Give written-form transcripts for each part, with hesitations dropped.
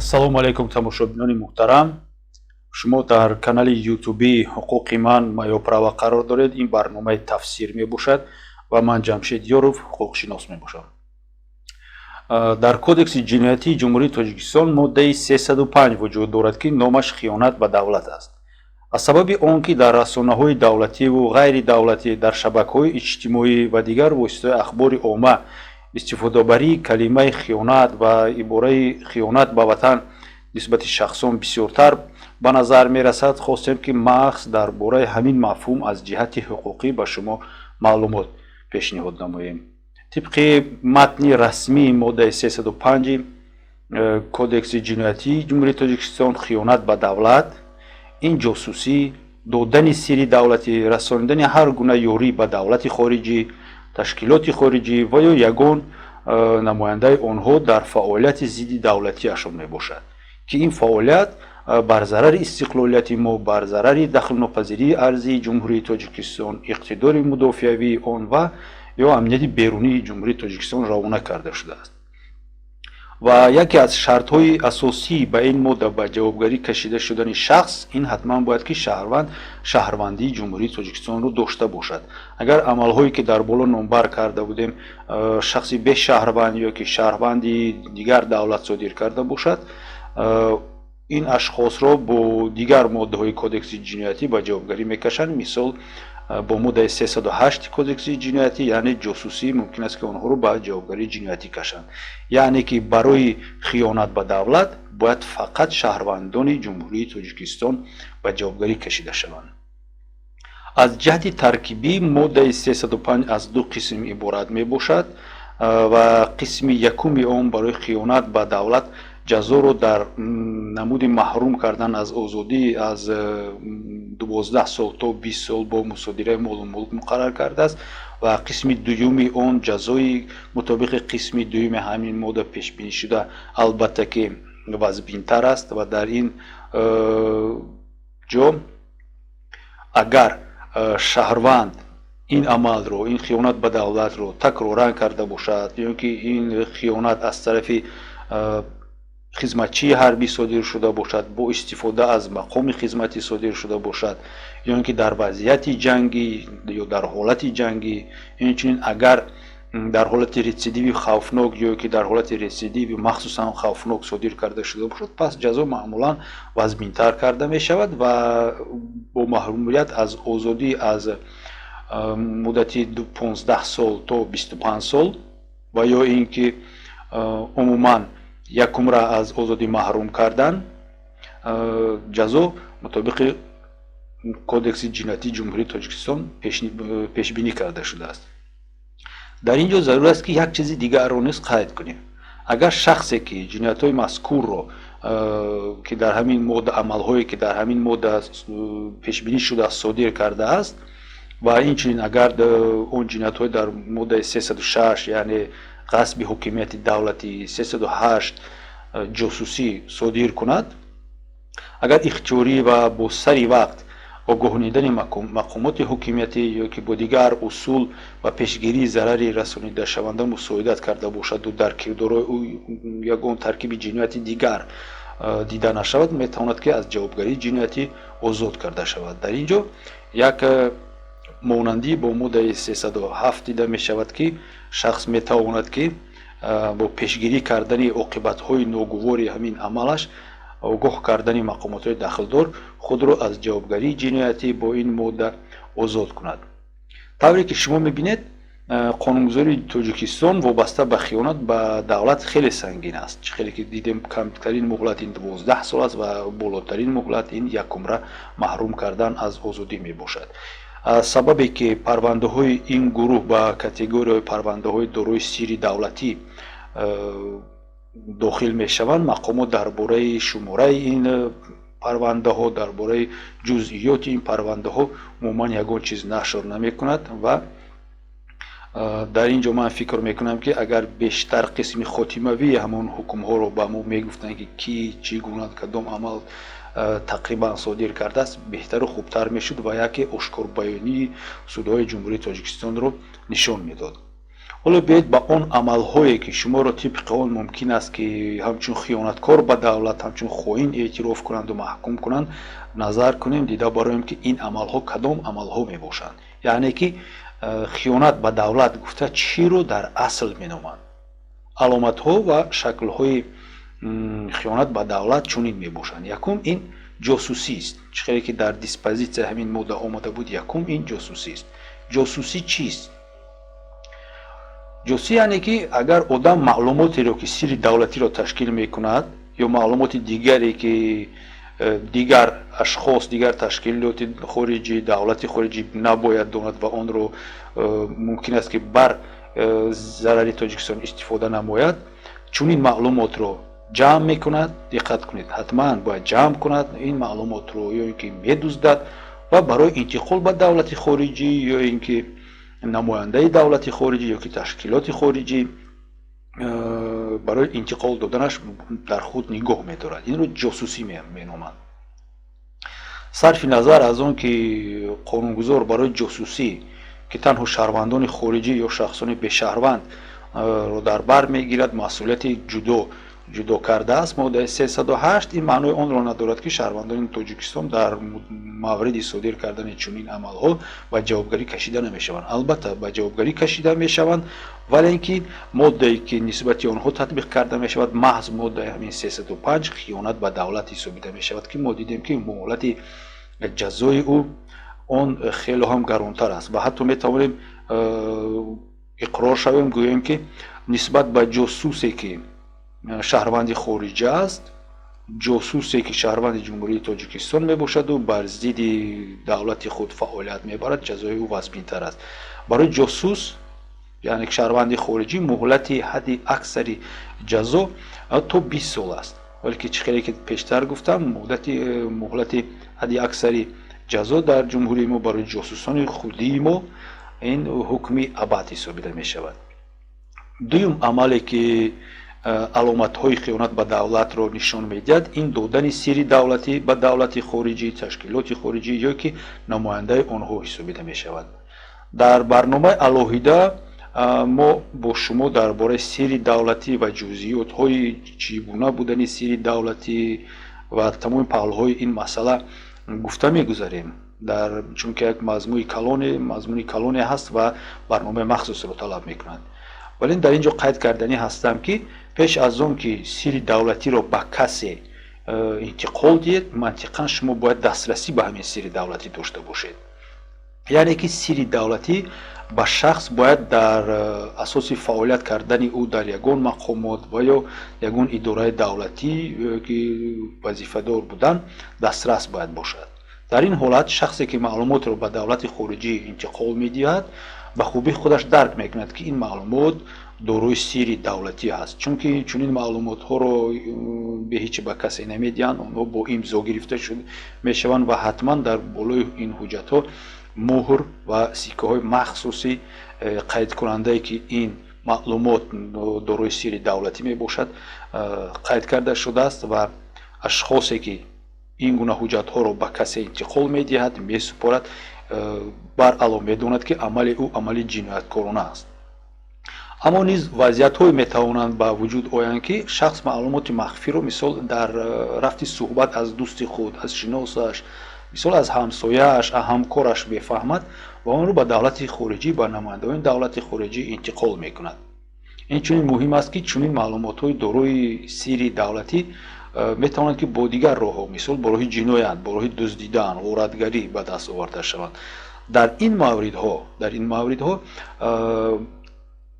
Ассалому алайкум, тамошобинони муҳтарам. Шумо дар канали ютубии «Ҳуқуқи ман», «Моё право» қарор доред. Ин барномаи «Тафсир» мебошад ва ман Ҷамшед Ёров, ҳуқуқшинос мебошам. Дар Кодекси ҷиноятии Ҷумҳурии Тоҷикистон моддаи 305 вуҷуд дорад, ки номаш хиёнат ба давлат аст. Аз сабаби он ки дар расонаҳои давлативу ғайридавлатӣ, дар шабакаҳои иҷтимоӣ ва дигар воситаҳои ахбори омма истифодабарии калимаи хиёнат ва ибораи хиёнат ба ватан нисбати шахсон бисёртар ба назар мерасад, хостем, ки махз дар бораи ҳамин мафҳум аз ҷиҳати ҳуқуқӣ ба шумо маълумот пешниҳод намоем. Тибқи матни расмии моддаи 305 Кодекси ҷиноятии Ҷумҳурии Тоҷикистон, хиёнат ба давлат ин ҷосусӣ, додани сири давлатӣ, расонидани ҳар гуна ёрӣ ба давлати хориҷӣ, ташкилоти хориҷӣ ва ё ягон намояндаи онҳо дар фаъолияти зидди давлатиашон мебошад, ки ин фаъолият бар зарари истиқлолияти мо, бар зарари дахлнопазирии арзии Ҷумҳурии Тоҷикистон, иқтидори мудофиавии он ва ё амнияти берунии Ҷумҳурии Тоҷикистон равона карда шудааст. Ва яке аз шартҳои асосӣ ба ин модда ба ҷавобгарӣ кашида шудани шахс ин ҳатман бояд, ки шаҳрванд шаҳрвандии Ҷумҳурии Тоҷикистонро дошта бошад. Агар амалҳое, ки дар боло номбар карда будем, шахси бешаҳрванд ё ки шаҳрванди дигар давлат содир карда бошад, ин ашхосро бо дигар моддаҳои Кодекси ҷиноятӣ ба ҷавобгарӣ мекашанд. Мисол, бо моддаи 308 Кодекси ҷиноятӣ, яъне ҷосусӣ, мумкин аст, ки онҳоро ба ҷавобгарии ҷиноятӣ кашанд. Яъне ки барои хиёнат ба давлат бояд фақат шаҳрвандони Ҷумҳурии Тоҷикистон ба ҷавобгарӣ кашида шаванд. Аз ҷиҳати таркибӣ моддаи 305 аз ду қисм иборат мебошад ва қисми якуми он барои хиёнат ба давлат ҷазоро дар намуди маҳрум кардан аз озодӣ аз 12 сол то 20 сол бо мусодираи молу мулк муқаррар кардааст ва қисми дуюми он ҷазои мутобиқи қисми дуюми ҳамин модда пешбинӣ шуда, албатта ки вазбинтар аст. Ва дар ин ҷо агар шаҳрванд ин амалро, ин хиёнат ба давлатро такроран карда бошад ё ки ин хиёнат аз тарафи хизматчии ҳарбӣ содир шуда бошад, бо истифода аз мақоми хизматӣ содир шуда бошад ё ин ки дар вазъияти ҷангӣ ё дар ҳолати ҷангӣ, инчунин агар дар ҳолати рецидиви хавфнок ё ки дар ҳолати рецидиви махсусан хавфнок содир карда шуда бошад, пас ҷазо маъмулан вазминтар карда мешавад ва бо маҳрумият аз озодӣ аз муддати 15 сол то 25 сол ва ё ин ки умуман якумра аз озодӣ маҳрум кардан ҷазо мутобиқи Кодекси ҷиноятии Ҷумҳурии Тоҷикистон пешбинӣ карда шудааст. Дар ин ҷо зарур аст, ки як чизи дигарро низ қайд кунем. Агар шахсе, ки ҷиноятҳои мазкурро, ки дар ҳамин модда, амалҳое, ки дар ҳамин модда пешбинӣ шудааст, содир кардааст ва инчунин агар он ҷиноятҳои дар моддаи 306, яъне ғасби ҳокимияти давлатӣ, 308, ҷосусӣ содир кунад, агар ихтиёрӣ ва бо сари вақт огоҳонидани мақомоти ҳокимиятӣ ё ки бо дигар усул ба пешгирии зарари расонидашаванда мусоидат карда бошаду дар кирдорҳои ӯ ягон таркиби ҷинояти дигар дида нашавад, метавонад, ки аз ҷавобгарии ҷиноятӣ озод карда шавад. Дар ин ҷо як монандӣ бо моддаи 307 дида мешавад, ки шахс метавонад, ки бо пешгирӣ кардани оқибатҳои ногувори ҳамин амалаш, огоҳ кардани мақомотҳои дахлдор, худро аз ҷавобгарии ҷиноятӣ бо ин модда озод кунад. Тавре ки шумо мебинед, қонунгузории Тоҷикистон вобаста ба хиёнат ба давлат хеле сангин аст. Чӣ хеле ки дидем, камтарин муҳлат ин 12 сол аст ва болотарин муҳлат ин якумра маҳрум кардан аз озодӣ мебошад. Сабабе ки парвандаҳои ин гурӯҳ ба категорияи парвандаҳои дорои сири давлатӣ дохил мешаванд, мақомот дар бораи шумораи ин парвандаҳо, дар бораи ҷузъиёти ин парвандаҳо умуман ягон чиз нашр намекунад. Ва дар ин ҷо ман фикр мекунам, ки агар бештар қисми хотимавии ҳамон ҳукмҳоро ба мо мегуфтанд, ки кӣ, чӣ гуна, кадом амал тақрибан содир кардааст, беҳтару хубтар мешуд ва яке ошкорбаёнии судҳои Ҷумҳурии Тоҷикистонро нишон медод. Ҳоло биёед ба он амалҳое, ки шуморо тибқи он мумкин аст, ки ҳамчун хиёнаткор ба давлат, ҳамчун хоин эътироф кунанду маҳкум кунанд, назар кунем, дида бароем, ки ин амалҳо кадом амалҳо мебошанд. Яъне ки хиёнат ба давлат гуфта чиро дар асл меноманд. Аломатҳо ва шаклҳои хиёнат ба давлат чунин мебошанд. Якум ин ҷосусист. Чӣ хеле ки дар диспозитсия ҳамин модда омада буд, якум ин ҷосусист. Ҷосусӣ чист? Ҷосусӣ яъне ки агар одам маълумотеро, ки сирри давлатиро ташкил мекунад, ё маълумоти дигаре, ки дигар ашхос, дигар ташкилоти хориҷӣ, давлати хориҷӣ набояд донад ва онро мумкин аст, ки бар зарари Тоҷикистон истифода намояд, чунин маълумотро ҷамъ мекунад. Диққат кунед, ҳатман бояд ҷамъ кунад ин маълумотро ё ин ки медуздад ва барои интиқол ба давлати хориҷӣ ё ин ки намояндаи давлати хориҷӣ ё ки ташкилоти хориҷӣ барои интиқол доданаш дар худ нигоҳ медорад. Инро ҷосусӣ меноманд. Сарфи назар аз он ки қонунгузор барои ҷосусӣ, ки танҳо шаҳрвандони хориҷӣ ё шахсони бешаҳрвандро дар бар мегирад, масъулияти ҷудо кардааст моддаи 308, ин маънои онро надорад, ки шаҳрвандони Тоҷикистон дар мавриди содир кардани чунин амалҳо ба ҷавобгарӣ кашида намешаванд. Албатта, ба ҷавобгарӣ кашида мешаванд, вале ин ки моддае, ки нисбати онҳо татбиқ карда мешавад, маҳз моддаи ҳамин 305, хиёнат ба давлат ҳисобида мешавад, ки мо дидем, ки муҳлати ҷазои ӯ он хело ҳам гаронтар аст. Ва ҳатто метавонем иқрор шавем, гӯем, ки нисбат ба ҷосусе, ки шаҳрванди хориҷа аст, ҷосусе, ки шаҳрванди Ҷумҳурии Тоҷикистон мебошаду бар зидди давлати худ фаъолият мебарад, ҷазои ӯ вазминтар аст. Барои ҷосус, яъне шаҳрванди хориҷӣ, муҳлати ҳадди аксари ҷазо то 20 сол аст. Вале ки чӣ хеле ки пештар гуфтам, муҳлати ҳадди аксари ҷазо дар ҷумҳурии мо барои ҷосусони худии мо ин ҳукми абад ҳисобида мешавад. Дуюм амале, ки аломатҳои хиёнат ба давлатро нишон медиҳад, ин додани сирри давлатӣ ба давлати хориҷӣ, ташкилоти хориҷӣ ё ки намояндаи онҳо ҳисобида мешавад. Дар барномаи алоҳида мо бо шумо дар бораи сирри давлатӣ ва ҷузъиётҳои чӣ гуна будани сирри давлатӣ ва тамоми паҳлӯҳои ин масъала гуфта мегузарем, дар чунки як мазмуни калоне ҳаст ва барномаи махсусро талаб мекунад. Вале дар ин ҷо қайд карданӣ ҳастам, ки пеш аз он ки сирри давлатиро ба касе интиқол диҳед, мантиқан шумо бояд дастрасӣ ба ҳамин сирри давлатӣ дошта бошед. Яъне ки сирри давлатӣ ба шахс бояд дар асоси фаъолият кардани ӯ дар ягон мақомот ва ё ягон идораи давлатӣ, ки вазифадор будан, дастрас бояд бошад. Дар ин ҳолат шахсе, ки маълумотро ба давлати хориҷӣ интиқол медиҳад, ба хубӣ худаш дарк мекунад, ки ин маълумот дорои сирри давлатӣ ҳаст, чунки чунин маълумотҳоро беҳеҷ ба касе намедиҳанд. Онҳо бо имзо гирифта мешаванд ва ҳатман дар болои ин ҳуҷҷатҳо муҳр ва сиккаҳои махсуси қайдкунандае, ки ин маълумот дорои сирри давлатӣ мебошад, қайд карда шудааст. Ва ашхосе, ки ин гуна ҳуҷҷатҳоро ба касе интиқол медиҳад, месупорад, баръало медонад, ки амали ӯ амали ҷинояткорона аст. Аммо низ вазъиятҳое метавонанд ба вуҷуд оянд, ки шахс маълумоти махфиро, мисол, дар рафти суҳбат аз дӯсти худ, аз шиносаш, мисол, аз ҳамсояаш, аз ҳамкораш мефаҳмад ва онро ба давлати хориҷӣ, ба намояндагони давлати хориҷӣ интиқол мекунад. Инчунин муҳим аст, ки чунин маълумотҳои дорои сирри давлатӣ метавонанд, ки бо дигар роҳҳо, мисол, бо роҳи ҷиноят, бо роҳи дуздидан, ғоратгарӣ ба даст оварда шаванд. Дар ин мавридҳо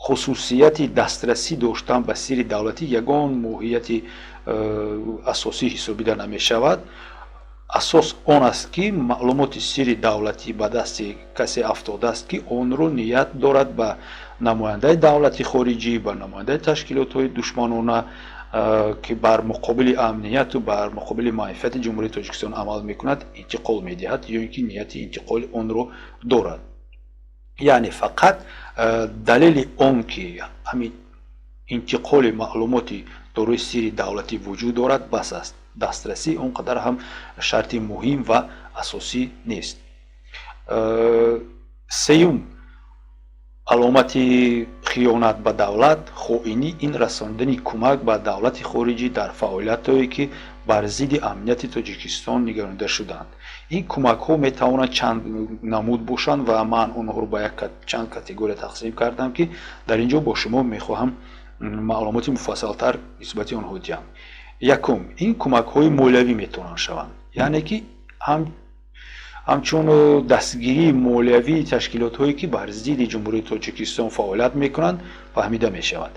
хусусияти дастрасӣ доштан ба сирри давлатӣ ягон моҳияти асосӣ ҳисобида намешавад. Асос он аст, ки маълумоти сирри давлатӣ ба дасти касе афтодааст, ки онро ният дорад ба намояндаи давлати хориҷӣ, ба намояндаи ташкилотҳои душманона, ки бар муқобили амнияту бар муқобили манфиати Ҷумҳурии Тоҷикистон амал мекунад, интиқол медиҳад ё ин ки нияти интиқоли онро дорад. Яъне фақат далели он, ки ҳамин интиқоли маълумоти дорои сирри давлатӣ вуҷуд дорад, бас аст. Дастрасӣ он қадар ҳам шарти муҳим ва асосӣ нест. Сеюм аломати хиёнат ба давлат ин додани сирри давлатӣ ба Хиёнат ба давлат, хоинӣ ин расонидани кӯмак ба давлати хориҷӣ дар фаъолиятҳое, ки бар зидди амнияти Тоҷикистон нигаронида шудаанд. Ин кӯмакҳо метавонанд чанд намуд бошанд ва ман онҳоро ба як чанд категория тақсим кардам, ки дар ин ҷо бо шумо мехоҳам маълумоти муфассалтар нисбати онҳо диҳам. Якум, ин кӯмакҳои молиявӣ метавонанд шаванд, яъне ки ҳамчун дастгирии молиявии ташкилотҳое, ки бар зидди Ҷумҳурии Тоҷикистон фаъолият мекунанд, фаҳмида мешавад.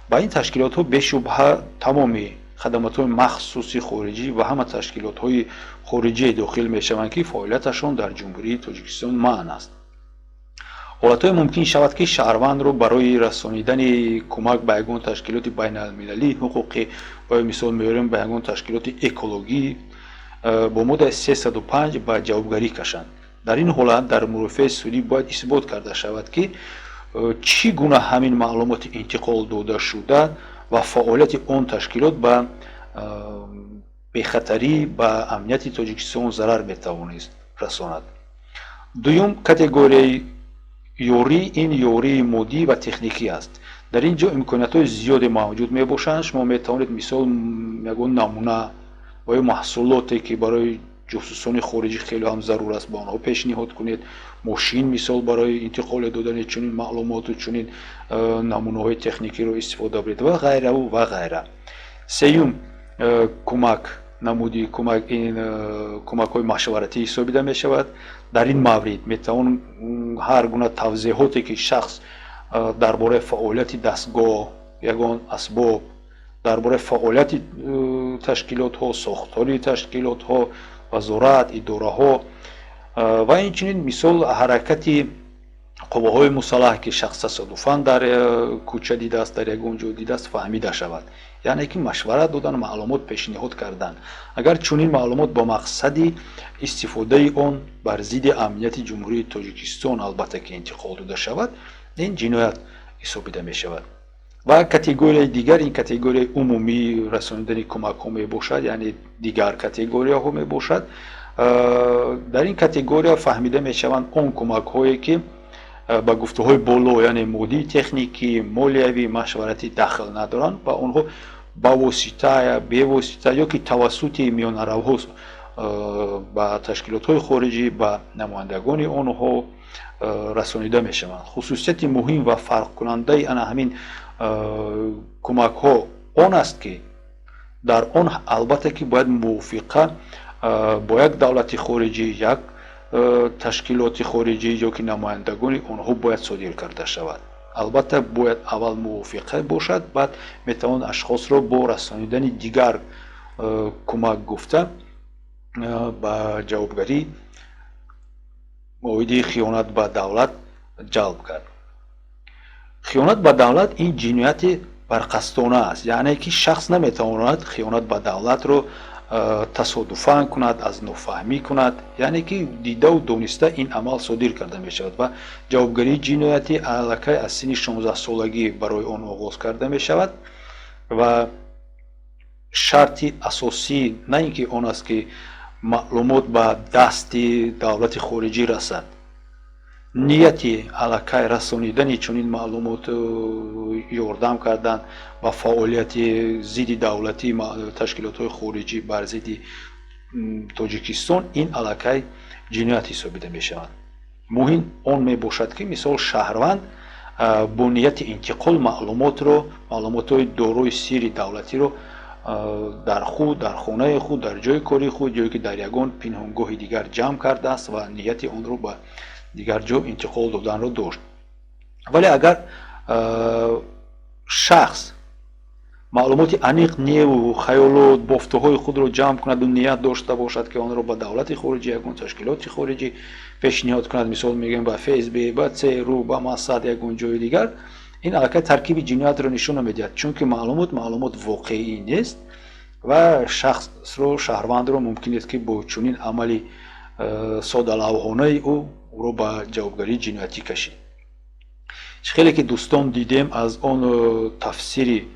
Ба ин ташкилотҳо бешубҳа тамоми хадамотҳои махсуси хориҷӣ ва ҳама ташкилотҳои хориҷие дохил мешаванд, ки фаъолияташон дар Ҷумҳурии Тоҷикистон манъ аст. Ҳолатҳое мумкин шавад, ки шаҳрвандро барои расонидани кӯмак ба ягон ташкилоти байналмилалии ҳуқуқӣ ва ё, мисол меорем, ба ягон ташкилоти экологӣ бо моддаи 305 ба ҷавобгарӣ кашанд. Дар ин ҳолат дар мурофиаи судӣ бояд исбот карда шавад, ки чӣ гуна ҳамин маълумоти интиқол додашуда ва фаъолияти он ташкилот ба бехатарӣ, ба амнияти Тоҷикистон зарар метавонист расонад. Дуюм категорияи ёрӣ ин ёрии моддӣ ва техникӣ аст. Дар ин ҷо имкониятҳои зиёде мавҷуд мебошанд. Шумо метавонед, мисол, ягон намуна ва ё маҳсулоте, ки барои ҷосусони хориҷӣ хеле ҳам зарур аст, ба онҳо пешниҳод кунед, мошин, мисол, барои интиқоли додани чунин маълумоту чунин намунаҳои техникиро истифода баред ва ғайраву ва ғайра. Сеюм кӯмак, намуди кӯмак ин кӯмакҳои машваратӣ ҳисобида мешавад. Дар ин маврид метавон ҳар гуна тавзеҳоте, ки шахс дар бораи фаъолияти дастгоҳ, ягон асбоб, дар бораи фаъолияти ташкилотҳо, сохтори ташкилотҳо, вазорат, идораҳо ва инчунин, мисол, ҳаракати қувваҳои мусаллаҳ, ки шахс тасодуфан дар кӯча дидааст, дар ягон ҷо дидааст, фаҳмида шавад, яъне ки машварат додан, маълумот пешниҳод кардан. Агар чунин маълумот бо мақсади истифодаи он бар зидди амнияти Ҷумҳурии Тоҷикистон албатта ки интиқол дода шавад, ин ҷиноят ҳисобида мешавад. Ва категорияи дигар ин категорияи умумии расонидани кӯмакҳо мебошад, яъне дигар категорияҳо мебошад. Дар ин категория фаҳмида мешаванд он кӯмакҳое, ки ба гуфтаҳои боло, яъне моддӣ, техникӣ, молиявӣ, машваратӣ дахл надоранд ва онҳо ба восита, бевосита ё ки тавассути миёнаравҳо ба ташкилотҳои хориҷӣ, ба намояндагони онҳо расонида мешаванд. Хусусияти муҳим ва фарқкунандаи ана ҳамин кӯмакҳо он аст, ки дар он албатта ки бояд мувофиқа бо як давлати хориҷӣ, як ташкилоти хориҷӣ ё ки намояндагони онҳо бояд содир карда шавад. Албатта, бояд аввал мувофиқа бошад, баъд метавон ашхосро бо расонидани дигар кӯмак гуфта ба ҷавобгарӣ оиди хиёнат ба давлат ҷалб кард. Хиёнат ба давлат ин ҷинояти барқасдона аст, яъне ки шахс наметавонад хиёнат ба давлатро тасодуфан кунад, аз нофаҳмӣ кунад, яъне ки дидаву дониста ин амал содир карда мешавад ва ҷавобгарии ҷиноятӣ аллакай аз синни 16-солагӣ барои он оғоз карда мешавад. Ва шарти асосӣ на ин ки он аст, ки маълумот ба дасти давлати хориҷӣ расад, нияти аллакай расонидани чунин маълумот, ёрдам кардан ба фаъолияти зидди давлатии ташкилотҳои хориҷӣ бар зидди Тоҷикистон, ин аллакай ҷиноят ҳисобида мешавад. Муҳим он мебошад, ки, мисол, шаҳрванд бо нияти интиқол маълумотро, маълумотҳои дорои сирри давлатиро дар худ, дар хонаи худ, дар ҷои кори худ ё ки дар ягон пинҳонгоҳи дигар ҷамъ кардааст ва нияти онро ба дигар ҷо интиқол доданро дошт. Вале агар шахс маълумоти аниқ неву хаёлот, бофтаҳои худро ҷамъ кунаду ният дошта бошад, ки онро ба давлати хориҷӣ, ягон ташкилоти хориҷӣ пешниҳод кунад, мисол мегӯем, ба ФСБ, ба ЦРУ, ба Моссад, ягон ҷои дигар, ин аллакай таркиби ҷиноятро нишон намедиҳад, чунки маълумот воқеӣ нест ва шахсро, шаҳрвандро мумкин нест, ки бо чунин амали содалавҳонаи ӯ ӯро ба ҷавобгарии ҷиноятӣ кашид. Чӣ хеле ки, дӯстон, дидем аз он тафсири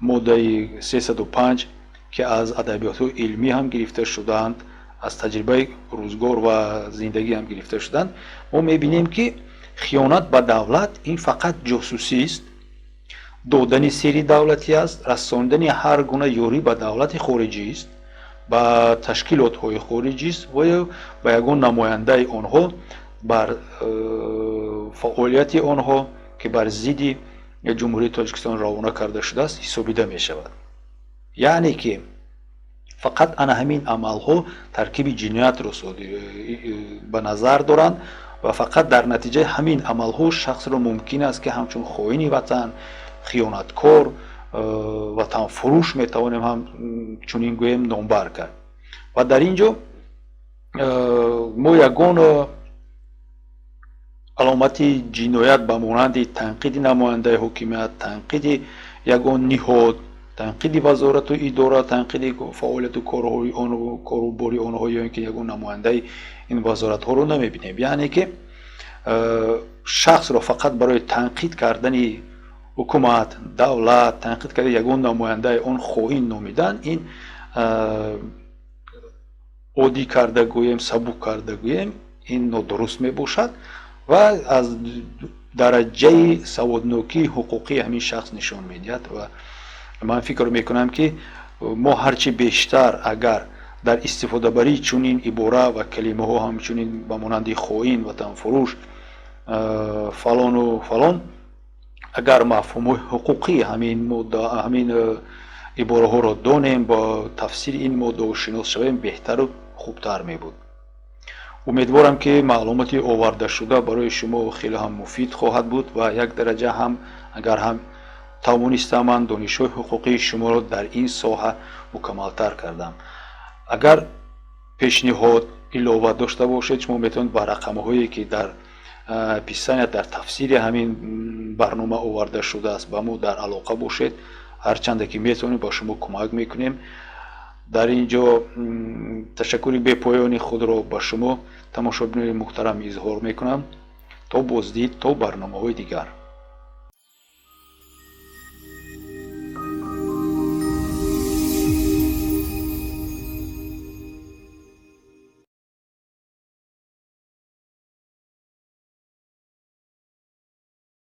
моддаи 305, ки аз адабиётҳои илмӣ ҳам гирифта шудаанд, аз таҷрибаи рӯзгор ва зиндагӣ ҳам гирифта шуданд, мо мебинем, ки хиёнат ба давлат ин фақат ҷосусист. Додани сирри давлатӣ аст, расондани ҳар гуна ёрӣ ба давлати хориҷист, ба ташкилотҳои хориҷист ва ё ба ягон намояндаи онҳо бар фаъолияти онҳо, ки бар зидди Ҷумҳурии Тоҷикистон равона карда шудааст, ҳисобида мешавад. Яъне ки фақат ана ҳамин амалҳо таркиби ҷиноятро ба назар доранд ва фақат дар натиҷаи ҳамин амалҳо шахсро мумкин аст, ки ҳамчун хоини ватан, хиёнаткор, ватанфурӯш метавонем ҳам чунин гӯем, номбар кард. Ва дар ин ҷо мо ягон аломати ҷиноят ба монанди танқиди намояндаи ҳокимият, танқиди ягон ниҳод, танқиди вазорату идора, танқиди фаъолияту корҳои кору бори онҳо ё ин ки ягон намояндаи ин вазоратҳоро намебинем. Яъне ки шахсро фақат барои танқид кардани ҳукумат, давлат, танқид кардани ягон намояндаи он хоин номидан, ин оддӣ карда гӯем, сабук карда гӯем, ин нодуруст мебошад ва аз дараҷаи саводнокии ҳуқуқии ҳамин шахс нишон медиҳад. Ва ман фикр мекунам, ки мо ҳарчи бештар агар дар истифодабарии чунин ибора ва калимаҳо, ҳамчунин ба монанди хоин, ватанфурӯш, фалону фалон, агар мафҳумҳои ҳуқуқии ҳамин модда, ҳамин ибораҳоро донем, бо тафсири ин моддаҳо шинос шавем, беҳтару хубтар мебуд. Умедворам, ки маълумоти овардашуда барои шумо хеле ҳам муфид хоҳад буд ва як дараҷа ҳам агар ҳам тавонистам, ман донишҳои ҳуқуқии шуморо дар ин соҳа мукаммалтар кардам. Агар пешниҳод, илова дошта бошед, шумо метавонед ба рақамҳое, ки дар описания, дар тафсири ҳамин барнома оварда шудааст, ба мо дар алоқа бошед. Ҳарчанде ки метавонем, ба шумо кӯмак мекунем. Дар ин ҷо ташаккури бепоёни худро ба шумо, тамошобинони муҳтарам, изҳор мекунам. То боздид, то барномаҳои дигар.